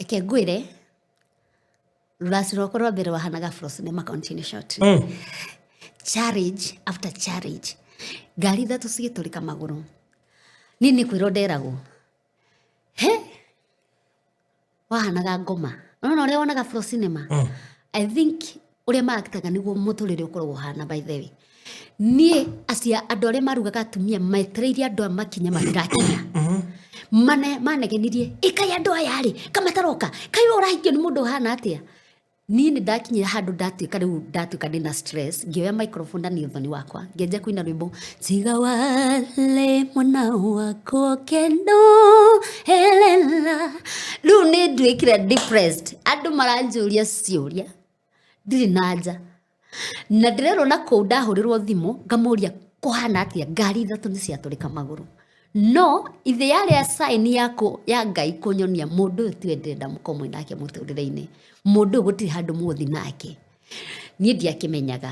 Reke ngwĩre, rũracio rwakwa rwa mbere wahanaga Frost nĩ continue short. Challenge after challenge. Ngari ithatũ cigĩtũrĩka magũrũ. Niĩ nĩ kwĩrwo nderagwo. He! Wahanaga ngoma. Ũrona ũrĩa wonaga Frost Cinema? I think ũrĩa maaktaga nĩguo mũtũrĩre ũkoragwo ũhana by the way. Niĩ acia andũ arĩa marugaga atumia metereire andũ aya makinye matirakinya. Mane manegenirie, ĩkai andũ aya rĩ, kamataroka, kaĩ we ũrahikio nĩ mũndũ ũhana atĩa? Niĩ nĩ ndakinyire handũ ndatuĩka rĩu ndatuĩka ndĩna stress, ngĩoya microphone na nĩ ũthoni wakwa, ngĩanjia kũina rwĩmbo, tiga wale mwana wako kendo helela. Rĩu nĩ nduĩkire depressed, andũ maranjũria ciũria, ndirĩ na anja. Na ndĩrerwo na kũu ndahũrĩrwo thimũ, ngamũria kũhana atĩa, ngari ithatũ nĩ ciatũrĩka magũrũ. No ithe yarĩ sign ya ya Ngai kũnyonia mũndũ ũyũ tiwe ndĩrenda mũkorwo mwĩ nake mũtũrĩre-inĩ. Mũndũ ũyũ gũtirĩ handũ mũgũthiĩ nake. Niĩ ndiakĩmenyaga.